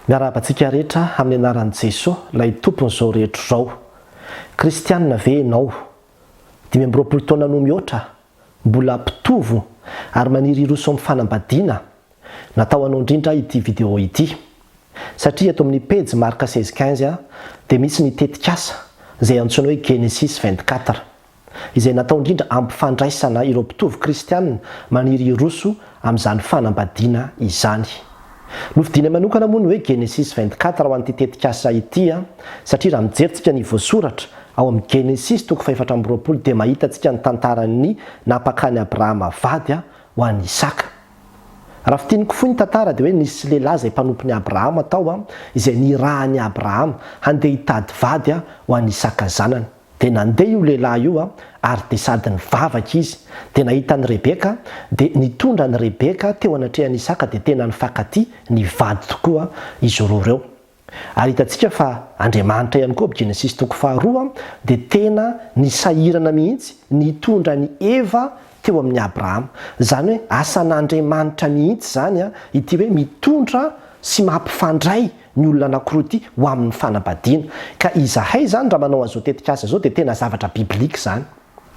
Miarahaba antsika rehetra amin'ny anaran'i Jesoa, ilay Tompon'izao rehetra izao. Kristianina ve ianao? 25 taona no mihoatra, mbola mpitovo ary maniry hiroso amin'ny fanambadiana? Natao anao indrindra ity vidéo ity. Satria eto amin'ny pejy Marc 16 15 dia misy ny tetikasa izay antsoina hoe Genesis 24. izay natao indrindra hampifandraisana ireo mpitovo kristiana maniry hiroso amin'izany fanambadiana izany. Nofidiana manokana moa ny hoe Genesis 24 ho an'ity tetikasa ity satria raha mijery tsika ny voasoratra ao amin'ny Genesis toko fahefatra amby 20 dia mahita tsika ny tantaran'ny nampakan'i Abrahama vady ho an'i Isaka. Raha fintiniko fohy ny tantara dia hoe nisy lehilahy izay mpanompon'i Abrahama tao izay nirahan'i Abrahama handeha hitady vady ho an'i Isaka zanany. Dia nandeha io lehilahy io ary dia sady nivavaka izy, dia nahita an'i Rebeka, dia nitondra an'i Rebeka teo anatrehan'i Isaka dia tena nifankatia, nivady tokoa izy roa ireo. Ary hitantsika fa Andriamanitra ihany koa, Genesisy toko faharoa, dia tena nisahirana mihitsy nitondra an'i Eva teo amin'i Abrahama. Izany hoe asan'Andriamanitra mihitsy izany ity hoe mitondra sy mampifandray ny olona anakiroa ity ho amin'ny fanambadiana. Ka izahay izany raha manao an'izao tetikasa izao dia tena zavatra biblika izany.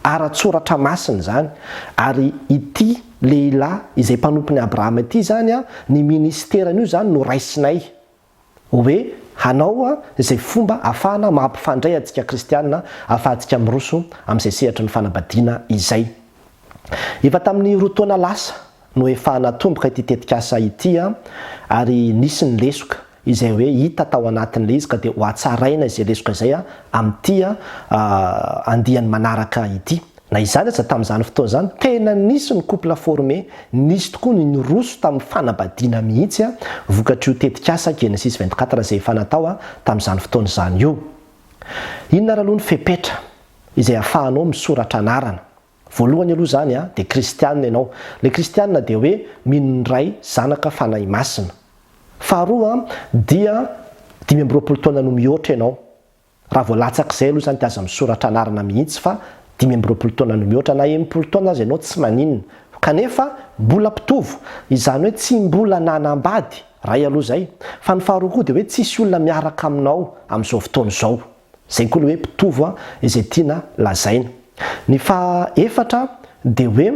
Ara-tsoratra masina izany. Ary ity lehilahy izay mpanompon'i Abrahama ity izany, ny ministerany io izany no raisinay hoe hanao izay fomba ahafahana mampifandray antsika kristiana, ahafahantsika miroso amin'izay sehatry ny fanambadiana izay. Efa tamin'ny roa taona lasa no efa natomboka ity tetikasa ity ary nisy ny lesoka izay hoe hita tao anatin'ilay izy ka dia ho hatsaraina izay lesoka izay amin'ity andiany manaraka ity. Na izany aza tamin'izany fotoana izany tena nisy ny couple formé, nisy tokoa ny niroso tamin'ny fanambadiana mihitsy vokatr'io tetikasa Genesis 24 izay efa natao tamin'izany fotoana izany io. Inona ary aloha ny fepetra izay ahafahanao misoratra anarana? Voalohany aloha izany dia kristianina ianao. Ilay kristianina dia hoe mino ny Ray, Zanaka, Fanahy Masina. Faharoa dia 25 taona no mihoatra ianao. Raha vao latsak'izay aloha izany dia aza misoratra anarana mihitsy fa 25 taona no mihoatra na 60 taona aza ianao tsy maninona. Kanefa mbola mpitovo, izany hoe tsy mbola nanambady, iray aloha izay. Fa ny faharoa koa dia hoe tsisy olona miaraka aminao amin'izao fotoana izao. Izay koa ilay hoe mpitovo izay tiana lazaina. Ny faha efatra dia hoe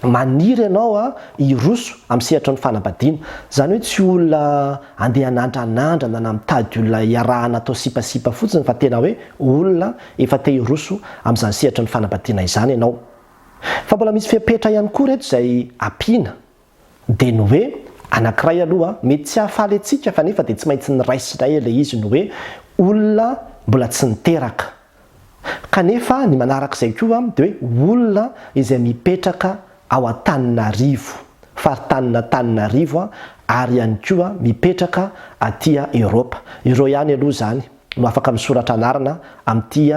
maniry ianao hiroso amin'ny sehatry ny fanambadiana. Izany hoe tsy olona andeha hanandranandrana na mitady olona hiarahana atao sipasipa fotsiny fa tena hoe olona efa te hiroso amin'izany sehatry ny fanambadiana izany ianao. Fa mbola misy fepetra ihany koa ireto izay ampiana. Dia ny hoe, anankiray aloha, mety tsy hahafaly antsika fa nefa dia tsy maintsy niraisinay ilay izy ny hoe olona mbola tsy niteraka. Kanefa ny manarak'izay koa dia hoe olona izay mipetraka ao Antananarivo, faritanin'Antananarivo ary ihany koa mipetraka aty Eoropa. Ireo ihany aloha izany no afaka misoratra anarana amin'ity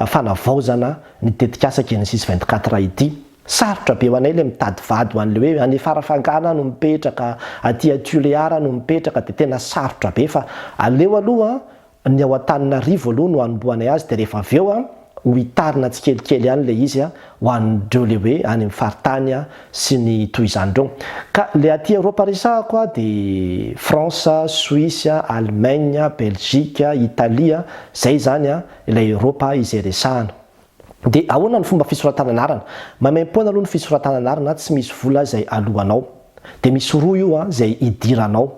fanavaozana ny tetikasa Genesis 24 ity. Sarotra be ho anay ilay mitady vady ho an'ilay hoe any Farafangana no mipetraka, aty Tuléar no mipetraka dia tena sarotra be fa aleo aloha ny ao Antananarivo aloha no hanombohanay azy dia rehefa avy eo ho hitarina tsikelikely ihany ilay izy ho an'ireo ilay hoe any amin'ny faritany sy ny toy izany ireo. Ka ilay aty Eoropa resahako dia France, Suisse, Allemagne, Belgique, Italie, izay izany ilay Eoropa izay resahana. Dia ahoana ny fomba fisoratana anarana? Maimaimpoana aloha ny fisoratana anarana, tsy misy vola izay aloanao. Dia misy roa io izay idiranao.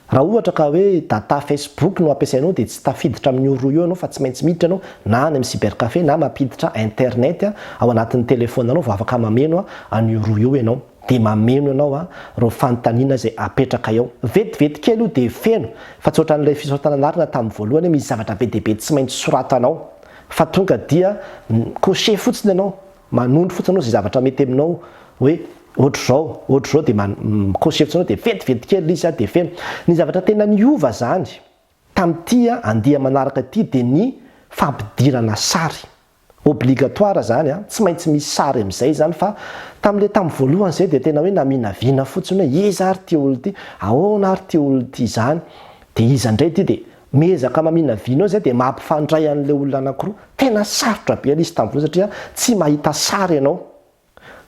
Raha ohatra ka hoe data Facebook no ampiasainao dia tsy tafiditra amin'io roa io ianao fa tsy maintsy miditra ianao na any amin'ny cybercafé na mampiditra internet ao anatin'ny telefaoninao vao afaka mameno an'io roa io ianao. Dia mameno ianao ireo fanontaniana izay apetraka eo. Vetivety kely io dia feno fa tsy ohatran'ilay fisoratana anarana tamin'ny voalohany hoe misy zavatra be dia be tsy maintsy soratanao. Fa tonga dia mi-cocher fotsiny ianao, manondro fotsiny ianao izay zavatra mety aminao hoe ohatr'izao, ohatr'izao dia mi-cocher fotsiny ianao dia vetivety kely ilay izy dia feno. Ny zavatra tena niova izany tamin'ity andiany manaraka ity dia ny fampidirana sary. Obligatoire izany an, tsy maintsy misy sary amin'izay izany fa tamin'ilay tamin'ny voalohany izay dia tena hoe naminavina fotsiny hoe iza ary ity olona ity, ahoana ary ity olona ity izany, dia iza indray ity dia Miezaka maminavina eo zay dia mampifandray an'ilay olona anakiroa. Tena sarotra be ilay izy tamin'ny voalohany satria tsy mahita sary ianao.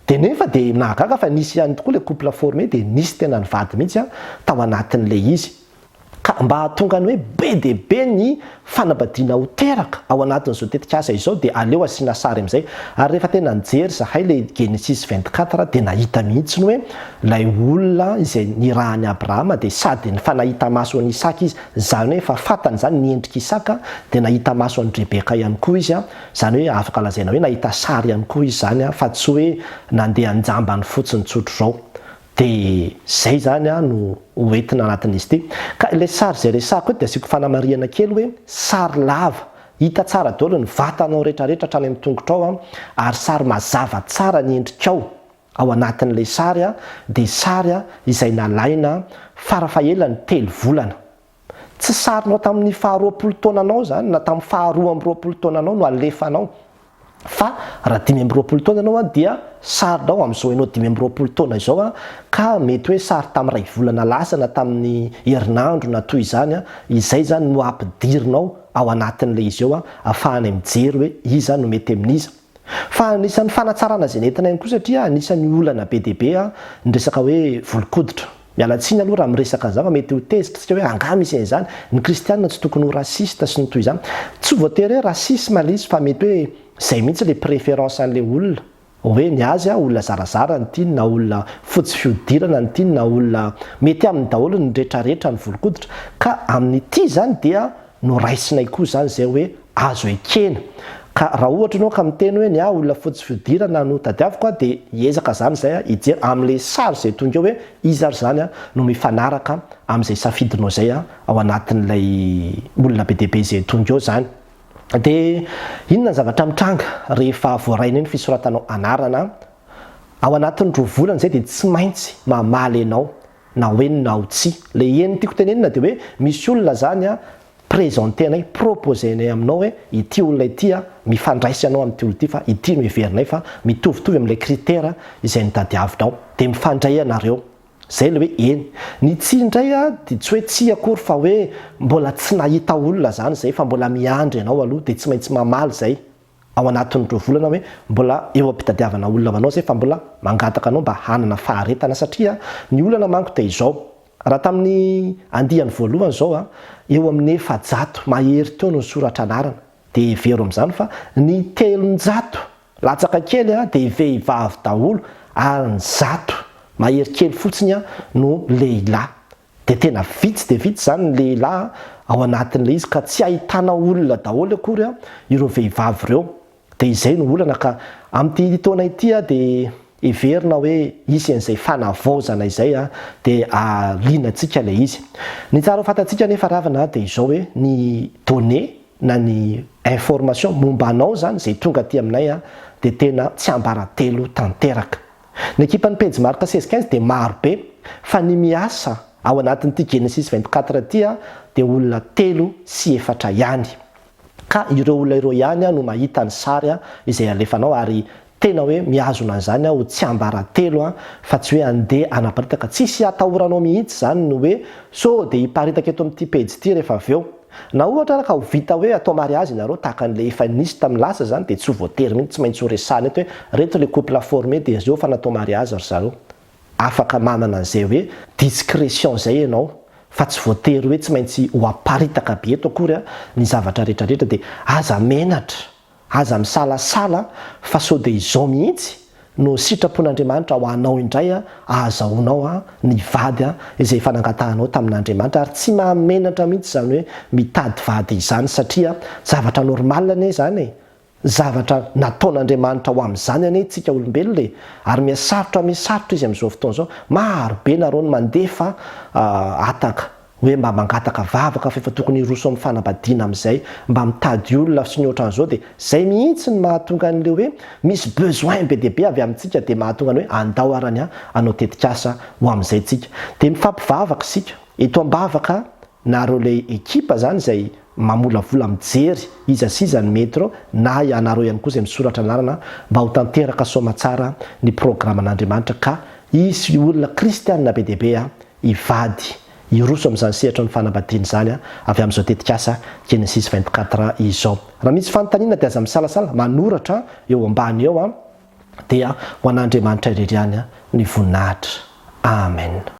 Dia nefa dia nahagaga fa nisy ihany tokoa ilay couple formé dia nisy tena nivady mihitsy tao anatin'ilay izy. Ka. Ka mba hahatonga ny hoe be dia be ny fanambadiana ho teraka ao anatin'izao tetikasa izao dia aleo asiana sary amin'izay. Ary rehefa tena nijery izahay ilay Genesis 24 dia nahita mihitsy ny hoe ilay olona izay nirahan'i Abrahama dia sady efa nahita maso an'i Isaka izy, izany hoe efa fantany izany ny endrik'i Isaka, dia nahita maso an'i Rebeka ihany koa izy, izany hoe afaka lazaina hoe nahita sary ihany koa izy izany fa tsy hoe nandeha an-jambany fotsiny tsotr'izao. Dia izay izany no ho entina anatin'izy ity. Ka ilay sary izay resahako eto dia asiako fanamarihana kely hoe sary lava, hita tsara daholo ny vatanao rehetrarehetra hatrany amin'ny tongotrao ary sary mazava tsara ny endrikao ao anatin'ilay sary dia sary izay nalaina farafahelany telo volana. Tsy sarinao tamin'ny faharoapolo taonanao izany na tamin'ny faharoa ambiroapolo taonanao no alefanao fa raha 25 taona ianao dia sarinao amin'izao ianao 25 taona izao ka mety hoe sary tamin'ny iray volana lasa na tamin'ny herinandro na toy izany, izay izany no ampidirinao ao anatin'ilay izy eo ahafahanay mijery hoe iza no mety amin'iza. Fa anisan'ny fanatsarana izay nentina ihany koa satria anisan'ny olana be dia be ny resaka hoe volon-koditra. Miala tsiny aloha raha miresaka an'izany fa mety ho tezitra isika hoe angaha misy an'izany? Ny kristianina tsy tokony ho raciste sy ny toy izany. Tsy voatery hoe racisme ilay izy fa mety hoe izay mihitsy ilay préférence an'ilay olona. Hoe ny azy olona zarazara no tiany na olona fotsy fihodirana no tiany na olona mety aminy daholo ny retraretra ny volon-koditra. Ka amin'ity izany dia noraisinay koa izany izay hoe azo ekena. Ka raha ohatra ianao ka miteny hoe ny ahy olona fotsy fihodirana no tadiaviko a dia hiezaka izany izay a hijery amin'ilay sary izay tonga eo hoe iza ary izany a no mifanaraka amin'izay safidinao izay a ao anatin'ilay olona be dia be izay tonga eo izany. Dia inona ny zavatra mitranga rehefa voarainao ny fisoratanao anarana? Ao anatin'ny roa volana izay dia tsy maintsy mamaly ianao na ho eny na ho tsia. Ilay eny tiako tenenina dia hoe misy olona izany a presenter-nay, proposer-nay aminao hoe ity olona ity a, mifandraisa ianao amin'ity olona ity fa ity no heverinay fa mitovitovy amin'ilay critère izay notadiavinao. Dia mifandray ianareo. Izay ilay hoe eny. Ny tsia indray a dia tsy hoe tsia akory fa hoe mbola tsy nahita olona izany izay fa mbola miandry anao aloha dia tsy maintsy mamaly izay. ao anatin'ny roa volana hoe mbola eo am-pitadiavana olona ho anao zay fa mbola mangataka anao mba hanana faharetana satria ny olana manko dia izao raha tamin'ny andiany voalohany izao a eo amin'ny 400 mahery teo no nisoratra anarana dia hevero amin'izany fa ny 300 latsaka kely a dia vehivavy daholo ary ny 100 mahery kely fotsiny a no lehilahy Dia tena vitsy dia vitsy izany ny lehilahy ao anatin'ilay izy ka tsy ahitana olona daholo akory ireo vehivavy ireo. Dia izay no olana ka amin'ity taona ity dia heverina hoe hisy an'izay fanavaozana izay dia hahaliana antsika ilay izy. Ny tsara ho fantatsika anefa ry havana dia izao hoe ny données na ny information momba anao izany izay tonga aty aminay dia tena tsiambaratelo tanteraka. Ny ekipan'ny pejy Marc 16 15 dia maro be fa ny miasa ao anatin'ity Genesis 24 ity dia olona telo sy efatra ihany. Ka ireo olona ireo ihany no mahita ny sary izay alefanao ary tena hoe mihazona an'izany ho tsiambaratelo fa tsy hoe andeha hanaparitaka. Tsisy atahoranao mihitsy izany ny hoe sao dia hiparitaka eto amin'ity pejy ity rehefa avy eo. Na ohatra ara ka ho vita hoe atao mariazy nareo tahaka an'ilay efa nisy tamin'ny lasa zany dia tsy ho voatery mihitsy tsy maintsy ho resahina eto hoe reto le couple formé dia zeo fa natao mariazy ry zareo. Afaka manana an'izay hoe discrétion zay ianao fa tsy voatery hoe tsy maintsy ho aparitaka be eto akory ny zavatra rehetra rehetra dia aza menatra. Aza misalasala fa sao dia izao mihitsy no sitrapon'Andriamanitra ho anao indray ahazahoanao ny vady izay efa nangatahanao tamin'Andriamanitra ary tsy mahamenatra mihitsy izany hoe mitady vady izany satria zavatra normal anie izany e! Zavatra nataon'Andriamanitra ho amin'izany anie isika olombelona e! Ary mihasarotra mihasarotra izy amin'izao fotoana izao, maro be nareo no mandefa hataka hoe mba mangataka vavaka fa efa tokony hiroso amin'ny fanambadiana amin'izay, mba mitady olona sy ny ohatran'izao dia izay mihitsy no mahatonga an'ilay hoe misy besoin be dia be avy amintsika dia mahatonga ny hoe andao arany hanao tetikasa ho amin'izay tsika. Dia mifampivavaka isika eto am-bavaka nareo ilay ekipa izany izay mamolavola mijery iza sy iza ny mety ireo na ianareo ihany koa izay misoratra anarana mba ho tanteraka soamatsara ny programan'Andriamanitra ka hisy olona kristianina be dia be hivady hiroso amin'izany sehatry ny fanambadiana izany avy amin'izao tetikasa Genesis 24 izao. Raha misy fanontaniana dia aza misalasala manoratra eo ambany eo dia ho an'Andriamanitra irery ihany ny voninahitra. Amen.